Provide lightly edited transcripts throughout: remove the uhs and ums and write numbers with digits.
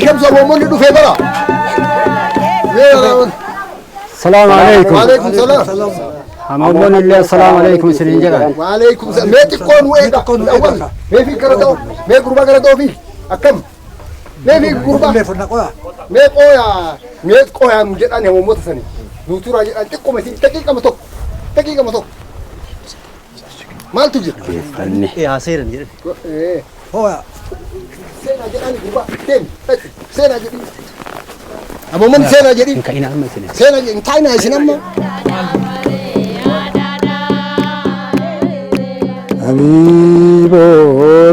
Shamsu aboomonni dhufee bara. Salaamu alaikum. Waalaikum salaam. Hamoommoon illee assalaamu alaikum isiniin jedhan. Waalaikum salaam. Mee xiqqoo nu eega. Awwal. Mee fi gara ta'u. Mee gurbaa gara ta'u fi akkam. Mee fi gurbaa. Mee qooyaa. Mee qooyaa nu jedhan hamoomota sanii. Nu turaa jedhan xiqquma isin daqiiqama tokko. Daqiiqama tokko. Maaltu jira? Yaa seeran jedhan. Hooya. Seenaa jedhani gurbaa. Deemi. Seenaa jedhi. Hamoomonni seenaa jedhi. Hin ka'ina amma isin. Seenaa jedhi. Hin taa'inaa isin amma. حبيب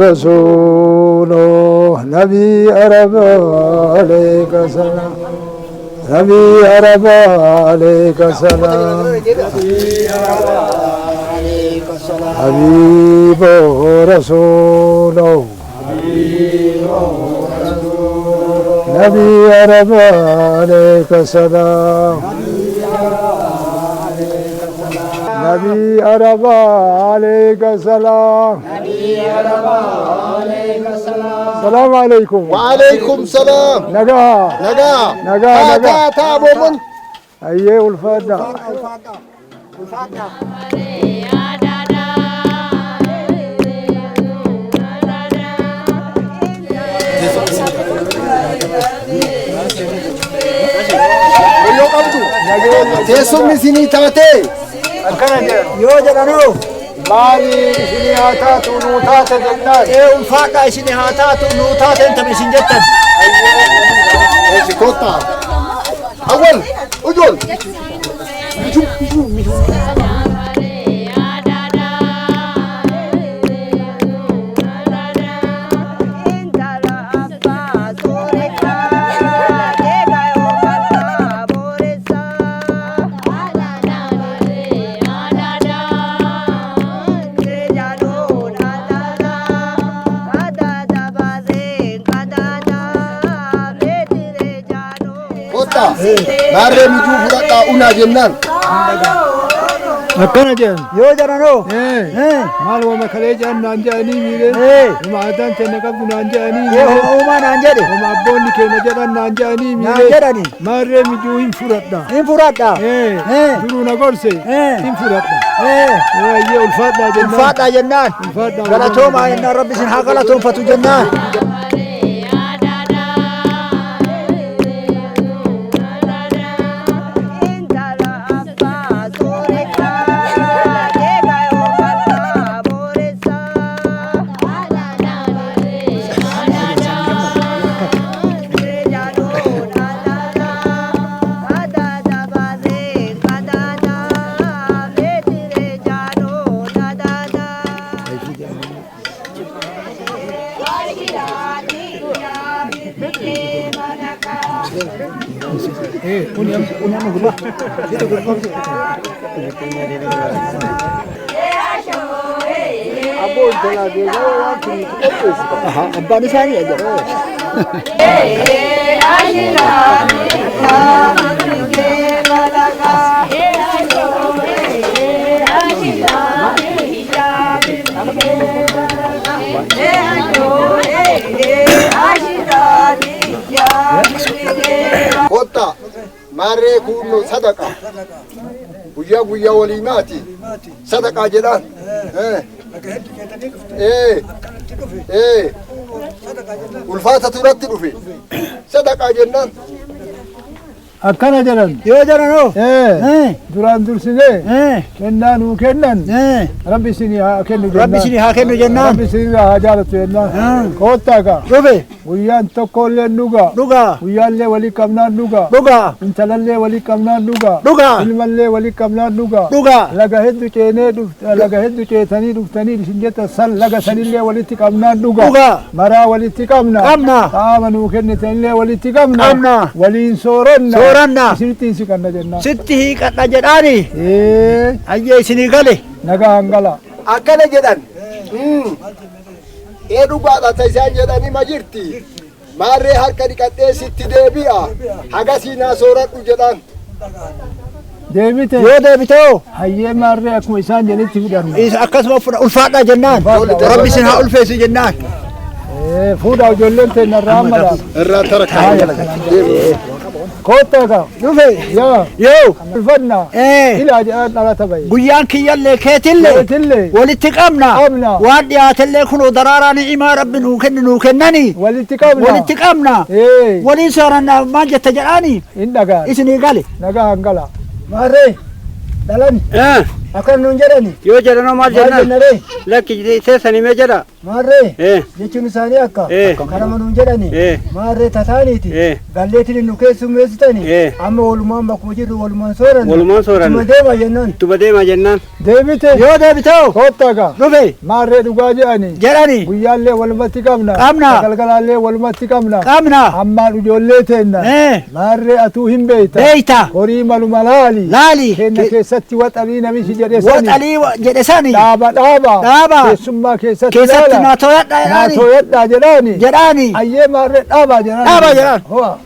رسوله نبي عرب عليك سلام نبي عرب عليك سلام حبيب رسوله نبي عرب عليك سلام نبي عرب عليك سلام السلام عليكم Waalaikum salaam. نجا Nagaa. Nagaa, Taa nagaa. taa taa aboomonni. أيه والفادة Wayyoo qabdu. Teessumni isinii taatee. Yoo jedhanoo maali isinii haa taatu nuu taate jennaan ee ulfaadhaa isin haa taatu nuu taateen tam isin jettan. Eessi kottaa. Awwal. Ujool. Kottaa. Maarree mijuu fudhadhaa unaa jennaan. Akkana jedhan. Yoo jedhanoo Maal wama kalee jedhan naan jedhanii miilee. Wama aadaan keenya qabdu naan jedhanii ee miilee. homa uumaa naan jedhe Wama abboonni keenya jedhan naan jedhanii naan miilee. jedhani Maarree mijuu hin fudhadha. hin fudhadha. Duruu na gorse hin fudhadha. Ayyee ulfaadhaa jennaan. Ulfaadhaa jennaan. Ulfaadhaa. Galatoomaa jennaan rabbi isin haa galatoonfatu jennaan. Abbaan isaanii ajab. Kottaa. Maarree kunnoo sadaqa. Guyyaa guyyaa waliimaati. Sadaqaa jedhaan. Ee. Ee. Ulfaata turatti dhufe. Sadaqaa jennaan. Akkana jedhan. Yoo jedhanoo Duraan dursinee kennaa nuu kennan. Rabbi isinii haa kennu jennaan. Rabbi isinii haa kennu jennaan. Rabbi isinii haa jaalatu jennaan. Kottaa gaa. Dhufe Guyyaan tokkollee dhugaa. dhugaa Guyyaallee walii qabnaan dhugaa. dhugaa Intalallee walii qabnaan dhugaa. dhugaa Ilmallee walii qabnaan dhugaa. dhugaa Laga hedduu ceenee laga hedduu ceetanii dhuftanii isin jetta san laga sanillee walitti qabnaan dhugaa. Dhugaa. Maraa walitti qabna. Qabna. Qaama nuu kennitanillee walitti qabna. Qabna. Waliin sooranna. Sooranna. Isinitti hin siqanna jennaan. Sitti hiiqadha jedhaani. Ee Ayyee isinii gale. nagaa hangala. Akkana jedhan. Ee dhugaadha ta isaan jedhanii ma jirti. Maarree harka dhiqadhee sitti deebi'a. Hagasii naa sooradhu jedhaan. Deebite. Yoo deebitee Hayyee maarree akkuma isaan jedhanitti fudhanna. akkasuma ulfaadhaa jennaan. Rabbi isin haa ulfeessu jennaan. Fuudhaa ijoolleen teenya irraa amma dhaaba. Irraa tara. Koottaa gaa. Dhufe. Yaa. Yoo. Ulfanna. Ee. Ilaa jedhaan dhalata bahe. Guyyaan kiyyallee keetillee. Keetillee. Walitti qabna. Qabna. Waan dhiyaatellee kunoo daraaraa ni'imaa rabbi nuu kennu nuu kennani. Walitti qabna. Walitti qabna. Ee. Waliin sooranna maal jetta jedhaani. Hin dhagaan. Isinii gale. Nagaa hangala. Maarree. Dhalan. Akkam nuun jedhani. Yoo jedhanoo maal Maal jennaan? jennaree? Lakki teessanii mee jedha. Maarree. Eh. Jechuun isaanii akka. Eh. Kanama nuun jedhani. Eh. Maarree tataaniiti. Eh. Galleetiin nu keessummeessitani. Eh. Amma walumaan bakkuma jirru walumaan sooranna. Walumaan sooranna. Ittuma deema jennaan. Ittuma deema jennaan. Deebite. Yoo deebitoo. Koottaa gaa. Dhufe. Maarree dhugaa jedhani. Jedhani. Guyyaallee walumatti qabna. Qabna. Galgalaallee walumatti qabna. Qabna. Ammaan ijoollee teenna. Eh. Maarree atuu hin beeyta. Beeyta. Horii maluma laali. Laali. Kenna keessatti waxalii namichi jedhe sani. Waxalii jedhe sani. Dhaaba dhaaba. Dhaaba. Keessummaa keessatti Keessatti laala. naa tooyadhaa Naa jedhaani. tooyadhaa jedhaani. Jedhaani. Ayyee maarree dhaabaa jedhaani. Dhaabaa jedhaan. Hoa.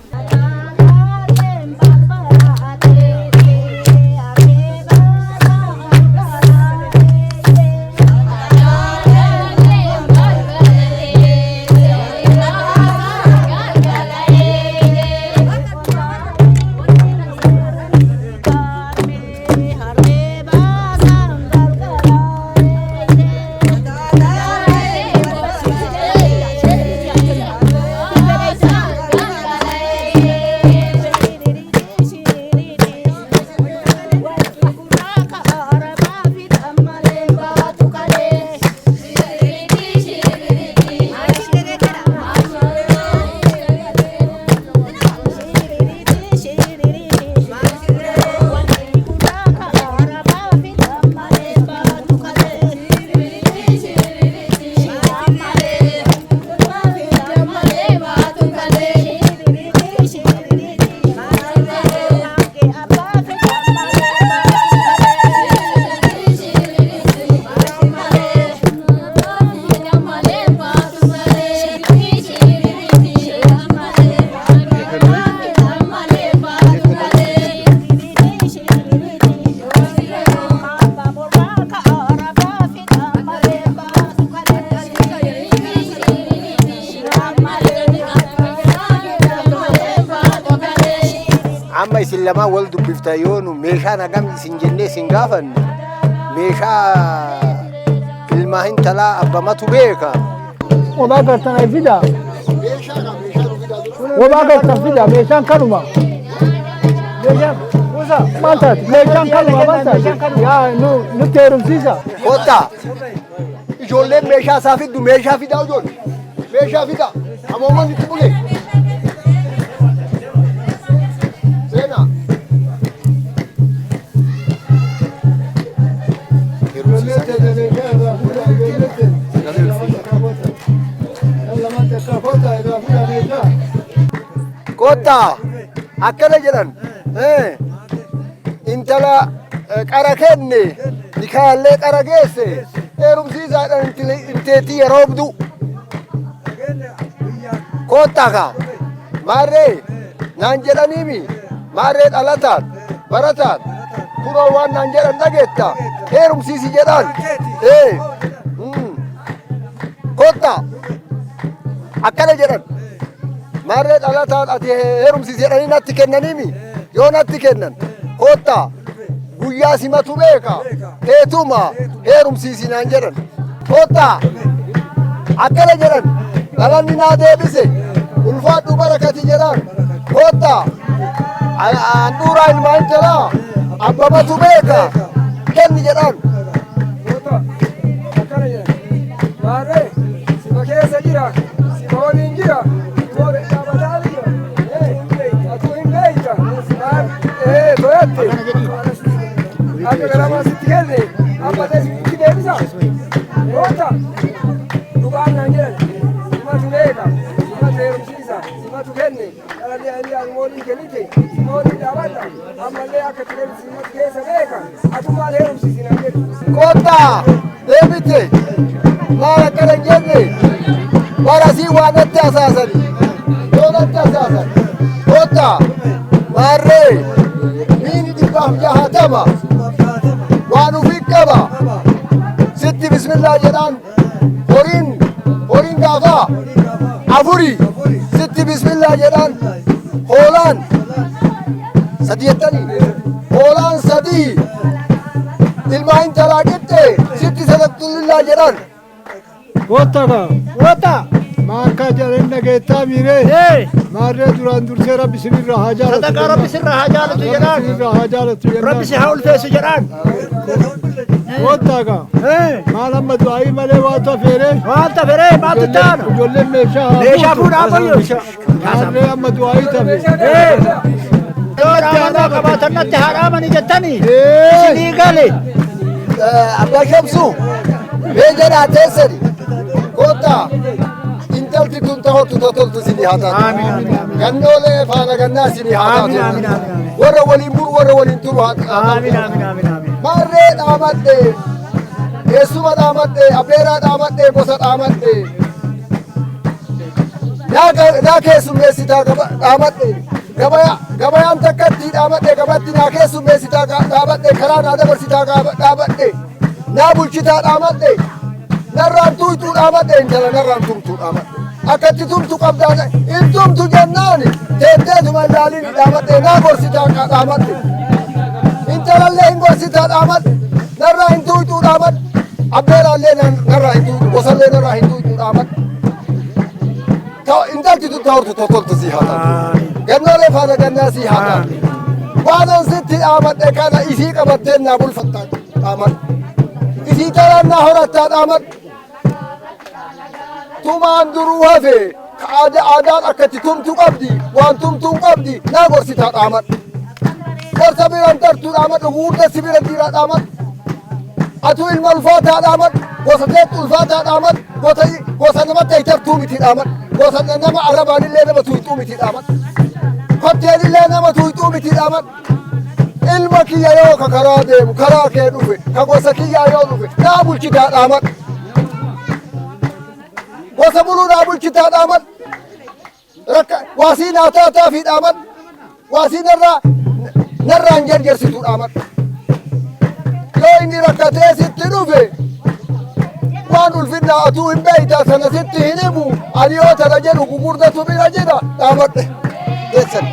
Amma isin lamaan wal dubbifta yoo nu meeshaan hagam isin jennee isin gaafanne meeshaa ilmaa hintalaa abbamatu beeka. Wabaa gartan ay fida. Wabaa gartan fida meeshaan kanuma. Maal taate? Meeshaan kanuma maal taate? Yaa nu nutti heerumsiisa. Kottaa ijoolleen meeshaa isaa fiddu meeshaa fidaa ijoollee meeshaa fidaa ammoo itti bule. Seenaa. Ijoollee teenya meeshaa irraa fuudhaa ijoollee teenya. Lamaan takka koottaa irraa fuudhaa meeshaa. Kottaa akkana jedhan eh, intala qara kenne nikaallee qara geesse heerumsiisaadhaan inteetii yeroo obdu. Kottaa kaa maarree naan jedhaniimi maarree dhalataan barataan kunoo waan naan jedhan dhageetta heerumsiisi jedhaan. Eh, Kottaa akkana jedhan. Maarree dhalataan ati heerumsiisi jedhanii natti kennaniimi yoo natti kennan kottaa guyyaa simatu beeka teetuma heerumsiisi naan jedhan kottaa akkana jedhan dhalanni naa deebise ulfaadhu barakati jedhaan kottaa handhuuraa ilmaan intalaa abbamatu beeka kenni jedhaan. Akkana jedhan. Maarree sima keessa jira, sima waliin jira, sima dhaabataa jira. Atuu hin beeyta. Toyatte. Akka garamaa sitti kenne, amma ta'e sitti deebisa. Goota dhugaan naan jedhan. Simatu beeka, simatu heerumsiisa, simatu kenne. Dhalallee inni almoolii kennite, sima waliin dhaabadha. Ammallee akka itti kennu simatu keessa beeka. Atummaan heerumsiisi naan jedhu. Kottaa deebite maal akkana hin jenne barasii waa natti asaasani yoo natti asaasan kottaa maarree miini 160 waan ufii qaba sitti bismillaa jedhaan horiin horiin gaafaa Afuri sitti bismillaa jedhaan. Hoolaan sadi jettanii, hoolaan sadii ilmaa intalaa qixxee sitti sadaqtullillaa jedhaan. Goottaa. Wota. Maakkaa jedhan dhageettaa miiree. Ee. Maarree duraan dursee Rabbi isinirraa haa jaalatu. Sadaqaa Rabbi sirraa haa jaalatu jedhaan. Isinirraa haa jaalatu jennaan. Rabbi si haa ulfeessu jedhaan. Goottaa gaa. Ee. Maal amma du'aayii malee waatu afeeree. Maal taferee maaltu taana? Ijoolleen meeshaa haa Meeshaa fuutu. fuudhaa bayyo. Maarree amma du'aayii tafe. Ee. Yoo dhaamannoo qabaatan natti haa dhaamanii jettanii. Ee. Isinii gale. Abbaa Shamsuu, mee jedhaa teessani. Kottaa, intalti tun tahottu toltu isinii haa taatu. Gannoolee faana gannaa isinii haa Amiin, taatu. amiin, amiin, amiin. Warra waliin bulu, warra waliin turu haa taatu. Amiin, amiin, amiin, amiin. Maarree dhaamadhe, eessuma dhaamadhe, abbeeraa dhaamadhe, gosa dhaamadhe. Naa keessummeessitaa dhaamadhe. Gabayaan takkatti dhaamadhe, gabatti naa keessummeessitaa dhaamadhe, karaa naa dabarsitaa dhaamadhe. Naa bulchitaa dhaamadhe. Narraan tuytuu dhaamadhe, intala narraan tumtuu dhaamadhe. Akkatti tumtu qabdaa, hin tumtu jennaan teetteetuma ilaalin dhaamadhe, naa gorsitaa dhaamadhe. Intalallee hin gorsitaa dhaamadhe. Narraa hin tuytuu dhaamadhe. Abbeeraallee narraa hin tuytu, gosallee narraa hin tuytuu dhaamadhe. Intalti tun ta'urtu toltu sii haa taatu. Gannoolee faana gannaa sii haa taatu. Waanan sitti dhaamadhe kana isii qabattee naa bulfattaa dhaamadhe. Isii talaan naa horattaa dhaamadhe. Tumaan duruu hafe ka aadaan akkatti tumtu qabdi, waan tumtuu qabdi, naa gorsitaa dhaamadhe. Gorsa biran tartuu dhaamadhe, gurguddaa si bira jiraa dhaamadhe. Atu ilma ulfaataa dhaamadhe, gosa teettu ulfaataa dhaamadhe, gosa namatti hitartuu miti dhaamadhe, gosa nama arrabaanillee nama tuyxuu miti dhaamadhe. Kotteelillee nama tuyxuu miti dhaamadhe. Ilma kiyya yoo ka karaa deemu karaa kee dhufe, ka gosa kiyyaa yoo dhufe, naa bulchitaa dhaamadhe. Gosa buluu naa bulchitaa dhaamadhe. Rakka waasii naa taataa fi dhaamadhe. Waasii narraa hin jarjarsitu dhaamadhe. Yoo inni rakkatee sitti dhufe, waan ulfinnaa atuu hin beeyta sana sitti hin himu, ani yoo tana jedhu gugurdatu bira jira dhaamadhe. Geessan.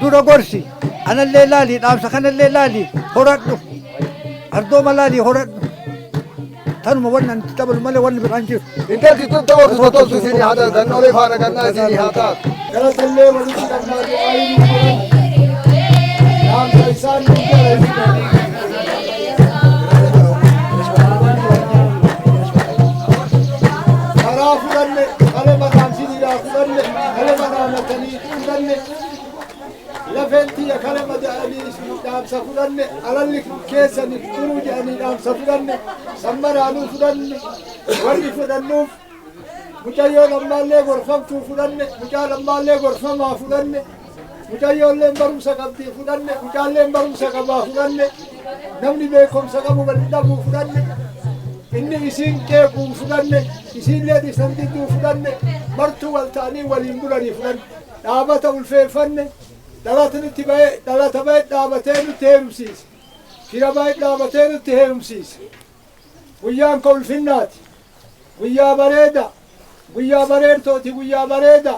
Dura gorsi. Anallee laali, dhaamsa kanallee laali, horadhu. Ardooma laali, horadhu. Tanuma wanni ani itti dabalu malee wanni biraan jiru. Intalti tun ta'urtu toltu isinii haa taatu. Gannoolee faana gannaa isinii haa taatu. Galatallee walitti qabnaa du'aayii nu godhan. Dhaamsa isaan nu jedhan. Karaa fudhanne, kale maqaamsiniidhaa fudhanne, kale madaamatanii fudhanne, lafeen tiyya kale mada'anii dhaamsa fudhanne, alalli keessani turuu jedhanii dhaamsa fudhanne, sammaraanuu fudhanne, warri fudhannuuf mucayyoon ammaallee gorfamtuu fudhanne, mucaan ammaallee gorfamaa fudhanne, mucayyoolleen barumsa qabdii fudhanne, mucaalleen barumsa qabaa fudhanne, namni beekumsa qabu wal dhabuu fudhanne, inni isiin qeequu fudhanne, isiinlee isan didduu fudhanne, martuu wal ta'anii waliin bulanii fudhanne, dhaabata ulfeeffanne, dhalata nutti ba'e, dhalata ba'e dhaabatee nutti heerumsiise, fira ba'e dhaabatee nutti heerumsiise. Guyyaan ka ulfinnaati, guyyaa bareeda, guyyaa bareertooti, guyyaa bareeda,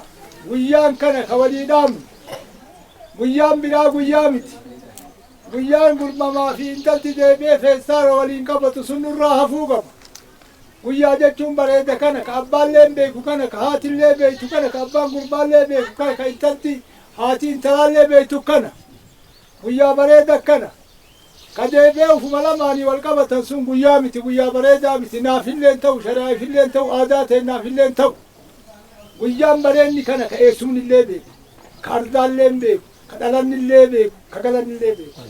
guyyaan kana ka walii dhaamnu, guyyaan biraa guyyaa miti. Guyyaan gurmamaa fi intalti deebi'ee feestaara waliin qabatu sun nurraa hafuu qaba. Guyyaa jechuun bareeda kana ka abbaallee beeku kana ka haatillee beektu kana ka abbaan gurbaallee beeku kana ka intalti haati intalaallee beektu kana. Guyyaa bareeda kana. Ka deebi'ee ufuma lamaanii wal qabatan sun guyyaa miti, guyyaa bareedaa miti, naafillee hin ta'u, shari'aafillee hin ta'u, aadaa ta'e naafillee hin ta'u. Guyyaan bareenni kana ka eessumnillee beeku, ka ardaallee beeku, ka dhalannillee beeku, ka galannillee beeku.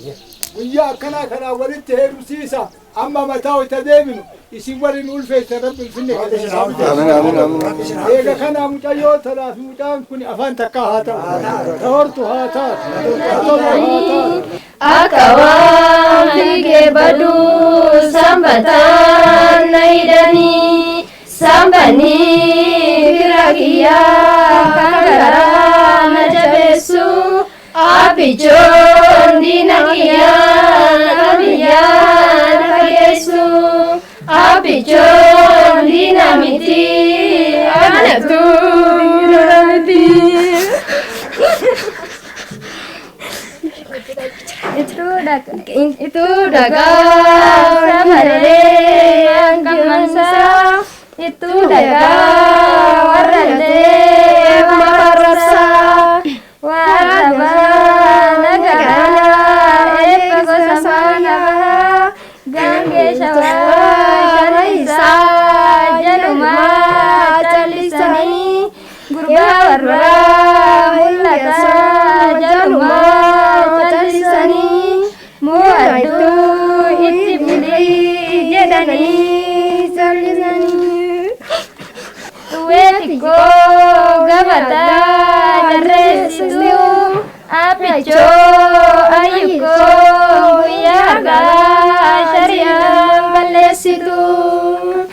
Guyyaa akkanaa kanaan walitti heerumsiisa. Amma mataa wayita deebinu isin warri nu ulfeessan Rabbi ulfinne keessa. Amiin, amiin, amiin. Eega kana mucayyoo tanaa fi mucaan kun afaan takkaa haa ta'u. Ta hortu haa taatu. Ta tolu haa taatu. Akka waan fiigee baduu sanbataan na hidhanii, sanbanni fira kiyyaa kan garaa na jabeessu, abbichoon diina kiyyaa kan biyyaa na fageessu, abbichoon diina miti anatu dura. Ituu dhagaa safaree gammansaa ituu dhagaa warrallee mafarrabsaa warra baana garaa eebba gosa faana bahaa gaangee shawaa shanisaa jalumaa callisanii gurbaa warraa mul'ataa jalumaa callisanii mo'adduu itti bulii jedhanii callisanii. Xuwwee xiqqoo gabataa jarreessituu aappichoo ayyukkoo guyyaa argaa shari'aan balleessituu.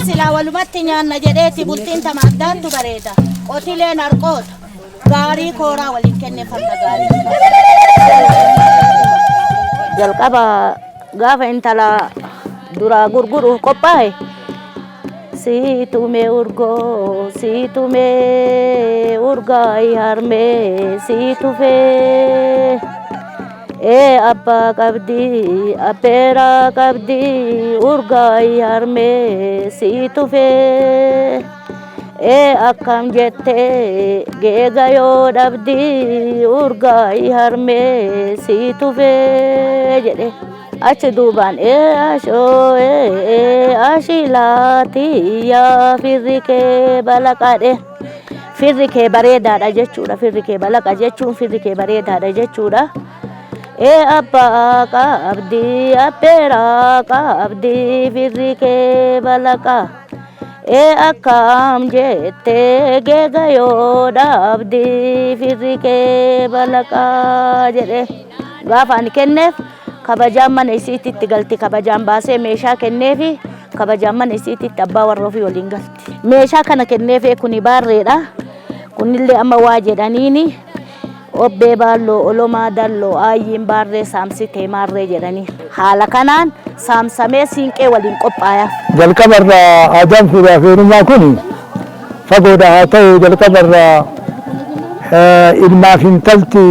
Silaa walumatti nyaanna jedheeti bultiin tama addaattu bareeda. Qotileen harqoota. Gaarii kooraa waliin kenne farda gaarii. Jalqaba gaafa intala duraa gurguruuf qophaa'e siitume urgoo siitume urgaayi harmee siitufee. Ee abbaa qabdii abbeeraa qabdii urgaayi harmee siitufee. Ee akkam jettee geega yoo dhabdii urgaayi harmee siitufee jedhe. Achi duubaan ee ashoo ee ashilaatii yaa firri kee balaqadhe. Firri kee bareedaadha jechuudha. Firri kee balaqa jechuun firri kee bareedaadha jechuudha. Ee abbaa qabdii abbeeraa qabdii firri kee balaqa. Ee akkam jettee geega yoo dhabdi firri kee balaqaa jedhe. Gaafa ani kenneef kabajaan mana isiititti galti, kabajaan baasee meeshaa kenneefi kabajaan mana isiititti abbaa warra ofii waliin galti. Meeshaa kana kenneef kuni baarreedha. Kunillee amma waa jedhaniini obbee baalloo olomaa dalloo aayyiin baarree saamsitee maarree jedhanii. Haala kanaan saamsamee siinqee waliin qophaayaaf. Jalqabarraa aadaan fuudhaa fi heerumaa kun fagoodha haa ta'u, jalqabarraa ilmaaf intalti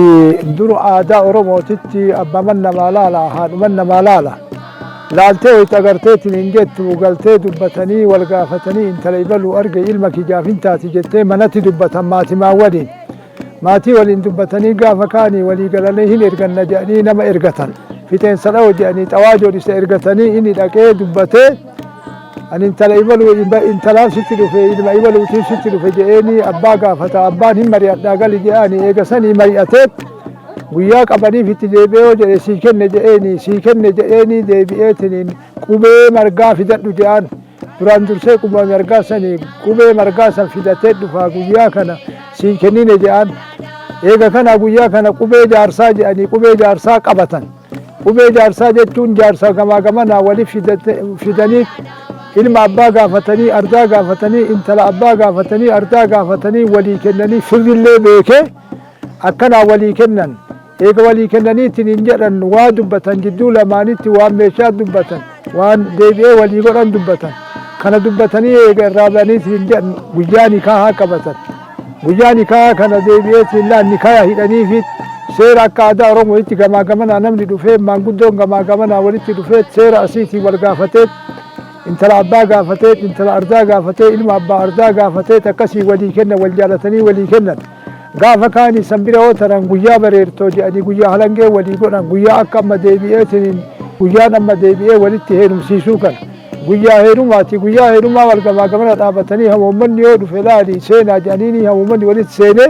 dur aadaa Oromootitti abbaman namaa laala, haadhuman namaa laala. Laaltee wayita agarteetiin hin jettu, galtee dubbatanii wal gaafatanii, intala ibaluu arge, ilma kijaaf hin taati jettee manatti dubbatan maatimaan waliin. Maatii waliin dubbatanii gaafa kaanii walii galanii hin erganna jedhanii nama ergatan. Fixeensa dha'oo jedhanii xawaajoo isa ergatanii, inni dhaqee dubbatee, ani intala ibaluu intalaaf sitti dhufe, ilma ibaluutiif sitti dhufe jedheeni abbaa gaafata. Abbaan hin mari'adhaa gali jedhani. Eega sanii mari'atee guyyaa qabaniif itti deebi'ee yoo jedhe, sii kenne jedheeni, sii kenne jedheeni, deebi'eetiniin qubee margaa fidadhu jedhaan. Duraan dursee qubee margaa sanii, qubee margaa san fidatee dhufaa, guyyaa kana sii kennine jedhaan. Eega kana guyyaa kana qubee jaarsaa jedhanii qubee jaarsaa qabatan. Qubee jaarsaa jechuun jaarsaa gamaa gamanaa waliif fidanii, ilma abbaa gaafatanii, ardaa gaafatanii, intala abbaa gaafatanii, ardaa gaafatanii, walii kennanii, firrillee beekee akkanaa walii kennan. Eega walii kennaniitiin hin jedhan, waa dubbatan jidduu lamaanitti, waan meeshaa dubbatan, waan deebi'ee walii godhan dubbatan. Kana dubbatanii eega irraa ba'aniitiin hin jedhan, guyyaa nikaahaa qabatan. Guyyaa nikaahaa kana deebi'eetiin laan nikaaya hidhanii fi seera akka aadaa Oromootti gamaa gamanaa namni dhufee, maanguddoon gamaa gamanaa walitti dhufee, seera asiitiin wal gaafatee, intala abbaa gaafatee, intala ardaa gaafatee, ilma abbaa ardaa gaafatee, akkasii walii kennan, wal jaalatanii walii kennan. Gaafa kaanii san bira yoo taran, guyyaa bareertoo jedhanii guyyaa halangee walii godhan, guyyaa akka amma deebi'eetiin guyyaan amma deebi'ee walitti heerumsiisuu kana. Guyyaa heerumaati. Guyyaa heerumaa wal gamaa gamana dhaabatanii, hamoommanni yoo dhufe laali seenaa jedhanii, hamoommanni walitti seenee,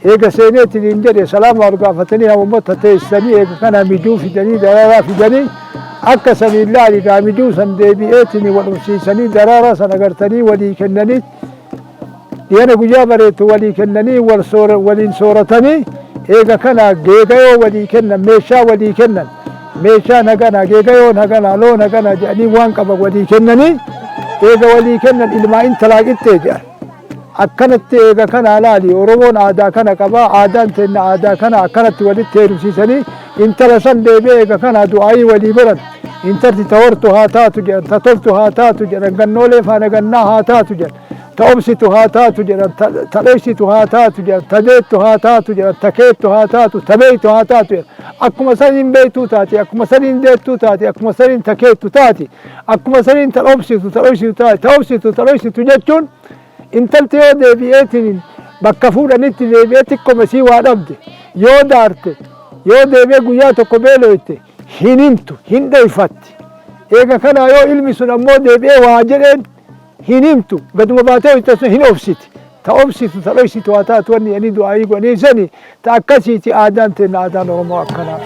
eega seeneetiin hin jedhe, salaama wal gaafatanii, hamoommata teessanii, eega kana mijuu fidanii, daraaraa fidanii, akka saniin laali gaa mijuu san deebi'eetiin wal dhumsiisanii, daraaraa san agartanii walii kennanii, dhiyana guyyaa bareetu walii kennanii, wal waliin sooratanii, eega kana geegayoo walii kennan, meeshaa walii kennan. Meeshaan hagana, geegayoon hagana, loon hagana jedhanii waan qaban walii kennanii, eega walii kennan ilmaa intalaa qixxee jedhan. Akkanatti eega kana laali Oromoon aadaa kana qabaa, aadaan teenna aadaa kana akkanatti walitti heerumsiisanii, intala san deebi'ee eega kana du'aayii walii godhan. Intalti ta hortu haa taatu jedhan, ta toltu haa taatu jedhan, gannoolee faana gannaa haa taatu jedhan, ta obsitu haa taatu jedhan, ta dhoysitu haa taatu jedhan, ta deettu haa taatu jedhan, ta keettu haa taatu, ta beeytu haa taatu jedhan. Akkuma saniin beeytuu taati, akkuma saniin deettuu taati, akkuma saniin ta keettu taati, akkuma saniin ta obsitu, ta dhoysitu taati. Ta obsitu, ta dhoysitu jechuun intalti yoo deebi'eetiin bakka fuudhanitti deebi'ee xiqqoma isii waa dhabde, yoo daarte, yoo deebi'ee guyyaa tokko beeloyte, hin himtu, hin dhoyfatti. Eega kanaa yoo ilmi sun ammoo deebi'ee waa jedheen, hin himtu, gaduma baatee hojjete sun hin obsiti. Ta obsitu, ta dhoysitu haa taatu wanni jedhanii du'aayii godhanii sani ta akkasiiti. Aadaan teenna, aadaan Oromoo akkanaa.